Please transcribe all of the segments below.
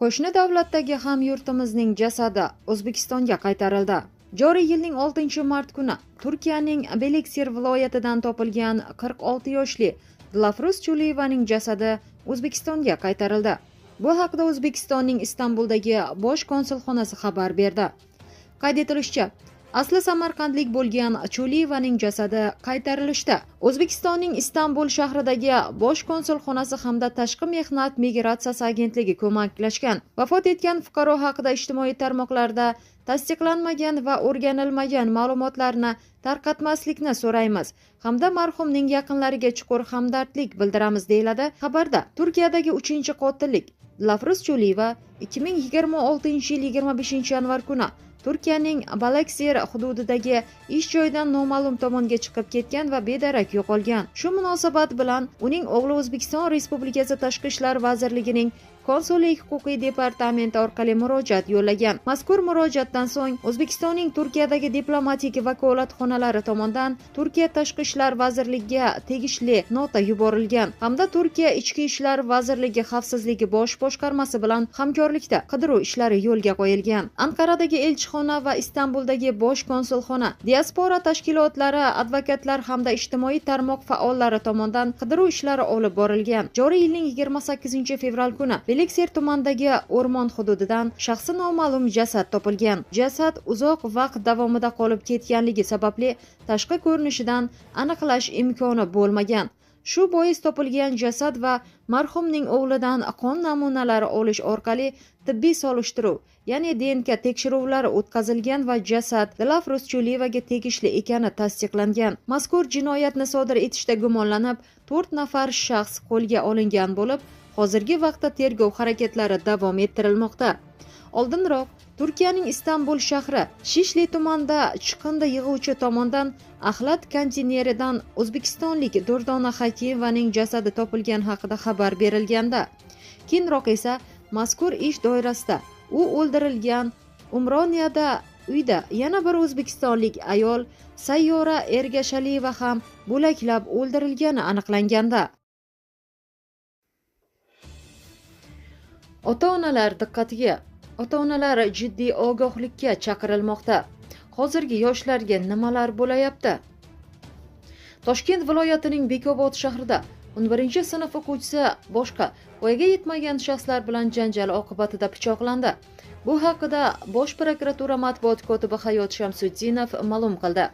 Qo'shni davlatdagi hamyurtimizning jasadi O'zbekistonga qaytarildi. Joriy yilning 6-mart kuni Turkiyaning Beliksir viloyatidan topilgan 46 yoshli Dilafruz Cho'liyevaning jasadi O'zbekistonga qaytarildi. Bu haqda O'zbekistonning Istanbuldagi bosh konsulxonasi xabar berdi. Qayd etilishicha, asli samarqandlik bo'lgan Cho'liyevaning jasadi qaytarilishda O'zbekistonning Istanbul shahridagi bosh konsulxonasi hamda Tashqi mehnat migratsiyasi agentligi ko'maklashgan. Vafot etgan fuqaro haqida ijtimoiy tarmoqlarda tasdiqlanmagan va o'rganilmagan ma'lumotlarni tarqatmaslikni so'raymiz hamda marhumning yaqinlariga chuqur hamdardlik bildiramiz, deyiladi xabarda. Turkiyadagi 3-qotillik Dilafruz Cho'liyeva 2026-yil 25-yanvar kuni Turkiyaning Balaksir hududidagi ish joyidan noma'lum tomonga chiqib ketgan va bedarak yo'qolgan. Shu munosabat bilan uning o'g'li O'zbekiston Respublikasi Tashqi ishlar vazirligining konsullik huquqiy departamenti orqali murojaat yo'llagan. Mazkur murojaatdan so'ng O'zbekistonning Turkiyadagi diplomatik vakolatxonalari tomonidan Turkiya Tashqi ishlar vazirligiga tegishli nota yuborilgan hamda Turkiya Ichki ishlar vazirligi xavfsizligi bosh boshqarmasi bilan hamkorlikda qidiruv ishlari yo'lga qo'yilgan. Anqaradagi elchixona va Istanbuldagi bosh konsulxona, diaspora tashkilotlari, advokatlar hamda ijtimoiy tarmoq faollari tomonidan qidiruv ishlari olib borilgan. Joriy yilning 28-fevral kuni Beliksir tumanidagi o'rmon hududidan shaxsi noma'lum jasad topilgan. Jasad uzoq vaqt davomida qolib ketganligi sababli tashqi ko'rinishidan aniqlash imkoni bo'lmagan. Shu bois topilgan jasad va marhumning o'g'lidan qon namunalari olish orqali tibbiy solishtiruv, ya'ni DNK tekshiruvlari o'tkazilgan va jasad Dilafruz Cho'liyevaga tegishli ekani tasdiqlangan. Mazkur jinoyatni sodir etishda gumonlanib 4 nafar shaxs qo'lga olingan bo'lib, hozirgi vaqtda tergov harakatlari davom ettirilmoqda. Oldinroq Turkiyaning Istanbul shahri Shishli tumanida chiqindi yig'uvchi tomonidan axlat konteyneridan o'zbekistonlik Durdona Hakimovaning jasadi topilgan haqida xabar berilganda. Keyinroq esa mazkur ish doirasida u o'ldirilgan Umroniyada uyda yana bir o'zbekistonlik ayol Sayyora Ergashaliyeva ham bo'laklab o'ldirilgani aniqlanganda. Ota-onalar diqqatiga! Ota-onalar jiddiy ogohlikka chaqirilmoqda. Hozirgi yoshlarga nimalar bo'layapti? Toshkent viloyatining Bekobod shahrida 11-sinf o'quvchisi boshqa voyaga yetmagan shaxslar bilan janjal oqibatida pichoqlandi. Bu haqida Bosh prokuratura matbuot kotibi Hayot Shamsuddinov ma'lum qildi.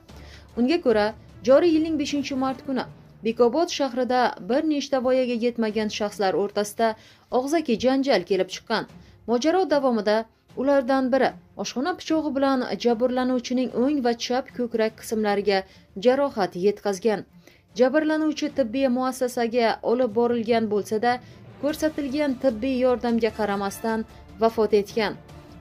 Unga ko'ra, joriy yilning 5-mart kuni Bekobod shahrida bir nechta voyaga yetmagan shaxslar o'rtasida og'zaki janjal kelib chiqqan. Mojaro davomida ulardan biri oshxona pichog'i bilan jabrlanuvchining o'ng va chap ko'krak qismlariga jarohat yetkazgan. Jabrlanuvchi tibbiy muassasaga olib borilgan bo'lsa-da, ko'rsatilgan tibbiy yordamga qaramasdan vafot etgan.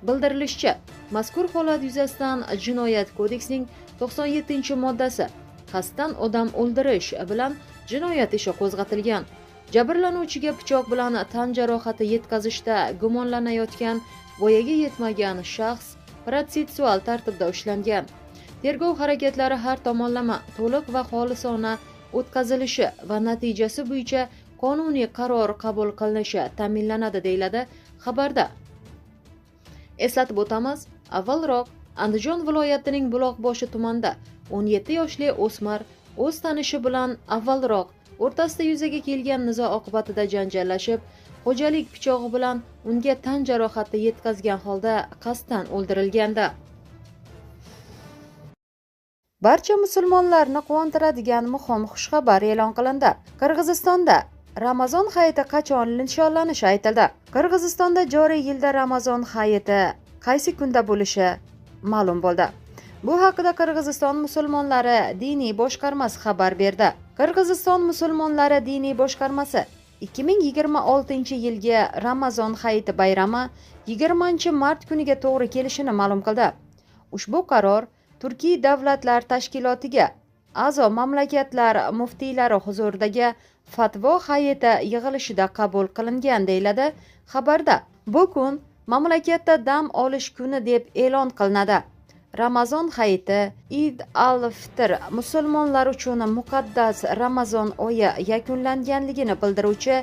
Bildirilishicha, mazkur holat yuzasidan Jinoyat kodeksining 97-moddasi qasddan odam o'ldirish bilan jinoyat ishi qo'zg'atilgan. Jabrlanuvchiga pichoq bilan tan jarohati yetkazishda gumonlanayotgan voyaga yetmagan shaxs protsessual tartibda ushlangan. Tergov harakatlari har tomonlama, to'liq va xolisona o'tkazilishi va natijasi bo'yicha qonuniy qaror qabul qilinishi ta'minlanadi, deyiladi xabarda. Eslatib o'tamiz, avvalroq Andijon viloyatining Buloqboshi tumanida 17 yoshli o'smir o'z tanishi bilan avvalroq o'rtasida yuzaga kelgan nizo oqibatida janjallashib, xo'jalik pichog'i bilan unga tan jarohati yetkazgan holda qasddan o'ldirilgandi. Barcha musulmonlarni quvontiradigan muhim xushxabar e'lon qilindi. Qirg'izistonda Ramazon hayiti qachon nishonlanishi aytildi. Qirg'izistonda joriy yilda Ramazon hayiti qaysi kunda bo'lishi ma'lum bo'ldi. Bu haqida Qirg'iziston musulmonlari diniy boshqarmasi xabar berdi. Qirg'iziston musulmonlari diniy boshqarmasi 2026-yilgi Ramazon hayiti bayrami 20-mart kuniga to'g'ri kelishini ma'lum qildi. Ushbu qaror Turkiy davlatlar tashkilotiga a'zo mamlakatlar muftiylari huzuridagi fatvo hayiti yig'ilishida qabul qilingan, deyiladi xabarda. Bu kun mamlakatda dam olish kuni deb e'lon qilinadi. Ramazon hayiti Id al-Fitr musulmonlar uchun muqaddas Ramazon oyi yakunlanganligini bildiruvchi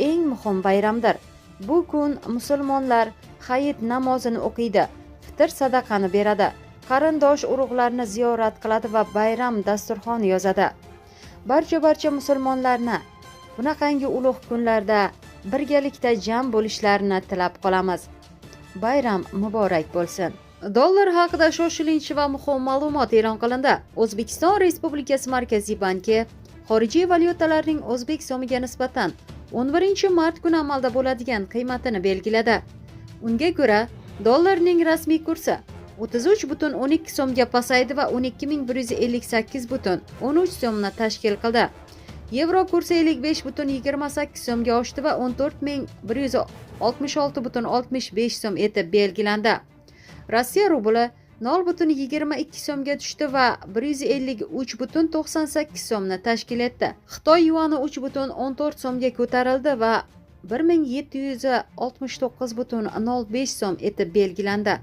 eng muhim bayramdir. Bu kun musulmonlar hayit namozini o'qiydi, fitr sadaqani beradi, qarindosh urug'larni ziyorat qiladi va bayram dasturxoni yozadi. Barcha musulmonlarni bunaqangi ulug' kunlarda birgalikda jam bo'lishlarini tilab qolamiz. Bayram muborak bo'lsin. Dollar haqida shoshilinch va muhim ma'lumot e'lon qilindi. O'zbekiston Respublikasi Markaziy banki xorijiy valyutalarning o'zbek so'miga nisbatan 11-mart kuni amalda bo'ladigan qiymatini belgiladi. Unga ko'ra, dollarning rasmiy kursi 33,12 so'mga pasaydi va 12 158,13 so'mni tashkil qildi. Yevro kursi 55,28 so'mga oshdi va 14 166,65 so'm etib belgilandi. Rossiya rubli 0,22 so'mga tushdi va 153,98 so'mni tashkil etdi. Xitoy yuani 3,14 so'mga ko'tarildi va 1769,05 so'm etib belgilandi.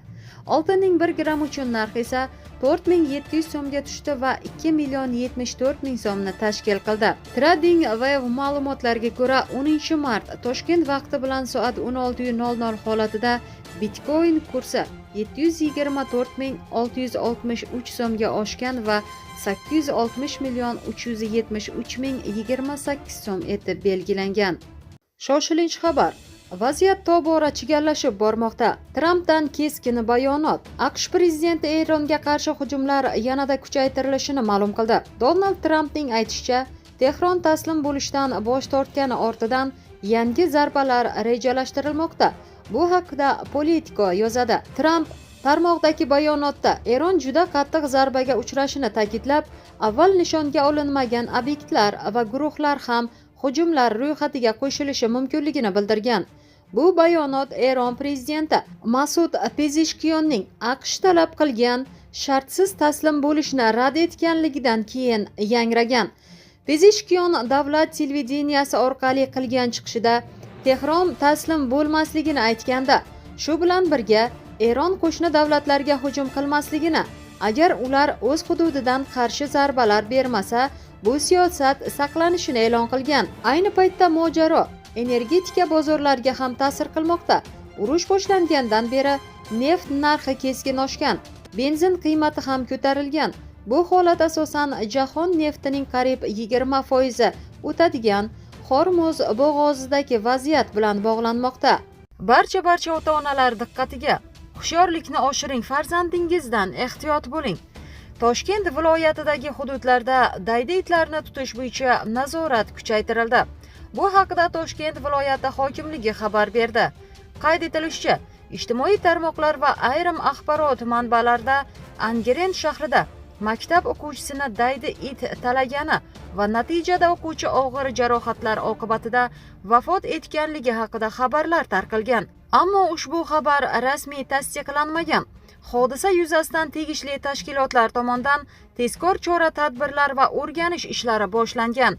Oltinning 1 gramm uchun narxi esa 4700 so'mga tushdi va 2 million 74 ming so'mni tashkil qildi. TradingView ma'lumotlariga ko'ra, 10 mart Toshkent vaqti bilan soat 16:00 holatida Bitcoin kursi 724 663 so'mga oshgan va 860 million 373 ming 28 so'm etib belgilangan. Shoshilinch xabar. Vaziyat tobora chigallashib bormoqda. Trampdan keskin bayonot. AQSh prezidenti Eronga qarshi hujumlar yanada kuchaytirilishini ma'lum qildi. Donald Trampning aytishicha, Tehron taslim bo'lishdan bosh tortgani ortidan yangi zarbalar rejalashtirilmoqda. Bu haqida Politico yozadi. Tramp tarmoqdagi bayonotda Eron juda qattiq zarbaga uchrashini ta'kidlab, avval nishonga olinmagan obyektlar va guruhlar ham hujumlar ro'yxatiga qo'shilishi mumkinligini bildirgan. Bu bayonot Eron prezidenti Masud Pezeshkiyonning AQSh talab qilgan shartsiz taslim bo'lishni rad etganligidan keyin yangragan. Pezeshkiyon davlat televideniyasi orqali qilgan chiqishida Tehron taslim bo'lmasligini aytganda, shu bilan birga Eron qo'shni davlatlarga hujum qilmasligini, agar ular o'z hududidan qarshi zarbalar bermasa, bu siyosat saqlanishini e'lon qilgan. Ayni paytda mojaro energetika bozorlariga ham ta'sir qilmoqda. Urush boshlangandan beri neft narxi keskin oshgan, benzin qiymati ham ko'tarilgan. Bu holat asosan jahon neftining qariyb 20 foizi o'tadigan Hormuz bo'g'ozidagi vaziyat bilan bog'lanmoqda. Barcha ota-onalar diqqatiga! Hushyorlikni oshiring, farzandingizdan ehtiyot bo'ling. Toshkent viloyatidagi hududlarda daydi itlarni tutish bo'yicha nazorat kuchaytirildi. Bu haqida Toshkent viloyati hokimligi xabar berdi. Qayd etilishicha, ijtimoiy tarmoqlar va ayrim axborot manbalarida Angren shahrida maktab o'quvchisini daydi it talagani va natijada o'quvchi og'ir jarohatlar oqibatida vafot etganligi haqida xabarlar tarqalgan. Ammo ushbu xabar rasmiy tasdiqlanmagan. Hodisa yuzasidan tegishli tashkilotlar tomonidan tezkor chora-tadbirlar va o'rganish ishlari boshlangan.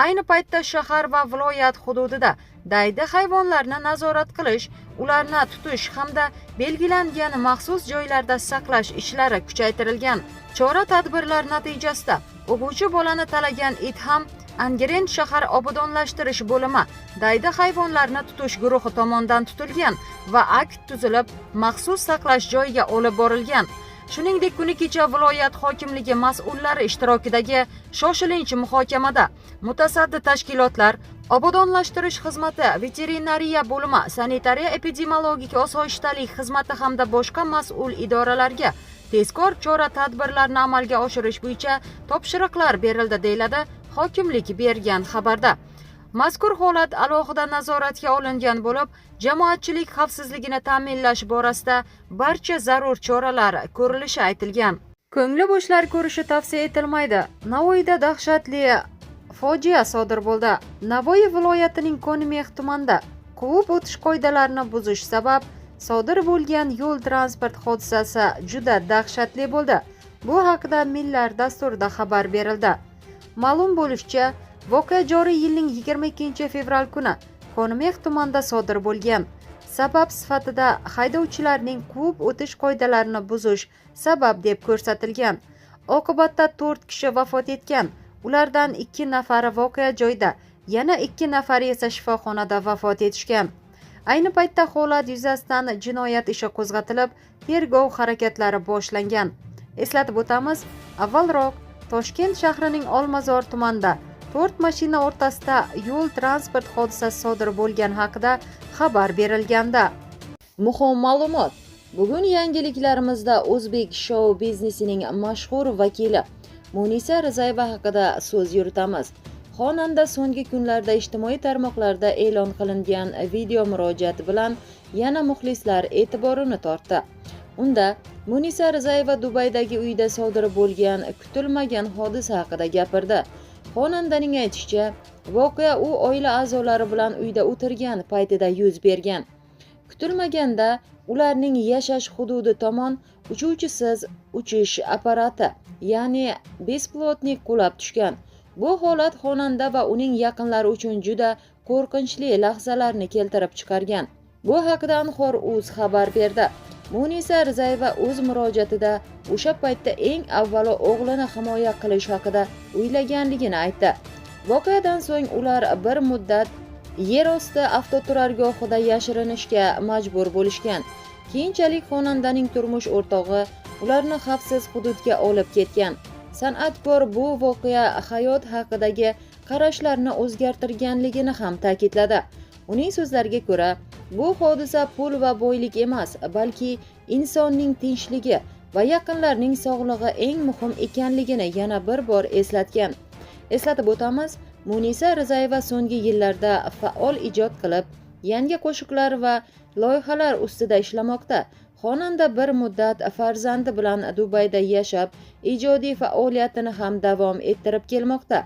Ayni paytda shahar va viloyat hududida daydi hayvonlarni nazorat qilish, ularni tutish hamda belgilangan maxsus joylarda saqlash ishlari kuchaytirilgan. Chora-tadbirlar natijasida o'quvchi bolani talagan it ham Angren shahar obodonlashtirish bo'limi daydi hayvonlarni tutish guruhi tomonidan tutilgan va akt tuzilib, maxsus saqlash joyiga olib borilgan. Shuningdek, kuni kecha viloyat hokimligi mas'ullari ishtirokidagi shoshilinch muhokamada mutasaddi tashkilotlar, obodonlashtirish xizmati, veterinariya bo'limi, sanitariya epidemiologik osoyishtalik xizmati hamda boshqa mas'ul idoralarga tezkor chora tadbirlarni amalga oshirish bo'yicha topshiriqlar berildi, deyiladi hokimlik bergan xabarda. Mazkur holat alohida nazoratga olingan bo'lib, jamoatchilik xavfsizligini ta'minlash borasida barcha zarur choralar ko'rilishi aytilgan. Ko'ngli bo'shlar ko'rishi tavsiya etilmaydi. Navoiyda dahshatli fojia sodir bo'ldi. Navoiy viloyatining Konimex tumanida quvib o'tish qoidalarini buzish sabab sodir bo'lgan yo'l transport hodisasi juda dahshatli bo'ldi. Bu haqida Millar dasturida xabar berildi. Ma'lum bo'lishicha, voqea joriy yilning 22 fevral kuni Konimex tumanida sodir bo'lgan. Sabab sifatida haydovchilarning quvib o'tish qoidalarini buzish sabab deb ko'rsatilgan. Oqibatda 4 kishi vafot etgan. Ulardan 2 nafari voqea joyida, yana 2 nafari esa shifoxonada vafot etishgan. Ayni paytda holat yuzasidan jinoyat ishi qo'zg'atilib, tergov harakatlari boshlangan. Eslatib o'tamiz, avvalroq Toshkent shahrining Olmazor tumanida 4 mashina o'rtasida yo'l transport hodisasi sodir bo'lgani haqida xabar berilgandi. Muhim ma'lumot. Bugun yangiliklarımizda o'zbek shou biznesining mashhur vakili Munisa Rizayeva haqida so'z yuritamiz. Xonanda so'nggi kunlarda ijtimoiy tarmoqlarda e'lon qilingan video murojaati bilan yana muxlislar e'tiborini tortdi. Unda Munisa Rizayeva Dubaydagi uyida sodir bo'lgan kutilmagan hodisa haqida gapirdi. Xonandaning aytishicha, voqea u oila a'zolari bilan uyda o'tirgan paytida yuz bergan. Kutilmaganda ularning yashash hududi tomon uchuvchisiz uchish apparati, ya'ni bespilotnik qulab tushgan. Bu holat xonanda va uning yaqinlari uchun juda qo'rqinchli lahzalarni keltirib chiqargan. Bu haqida Anhor.uz xabar berdi. Munisa Rizayeva o'z murojaatida o'sha paytda eng avvalo o'g'lini himoya qilish haqida o'ylaganligini aytdi. Voqeadan so'ng ular bir muddat yerosti avtoturargohida yashirinishga majbur bo'lishgan. Keyinchalik xonandaning turmush o'rtog'i ularni xavfsiz hududga olib ketgan. San'atkor bu voqea hayot haqidagi qarashlarni o'zgartirganligini ham ta'kidladi. Uning so'zlariga ko'ra, bu hodisa pul va boylik emas, balki insonning tinchligi va yaqinlarning sog'lig'i eng muhim ekanligini yana bir bor eslatgan. Eslatib o'tamiz, Munisa Rizayeva so'nggi yillarda faol ijod qilib, yangi qo'shiqlar va loyihalar ustida ishlamoqda. Xonanda bir muddat farzandi bilan Dubayda yashab, ijodiy faoliyatini ham davom ettirib kelmoqda.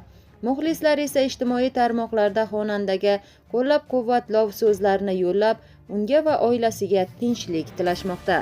Muxlislar esa ijtimoiy tarmoqlarda xonandaga qo'llab-quvvatlov so'zlarini yo'llab, unga va oilasiga tinchlik tilashmoqda.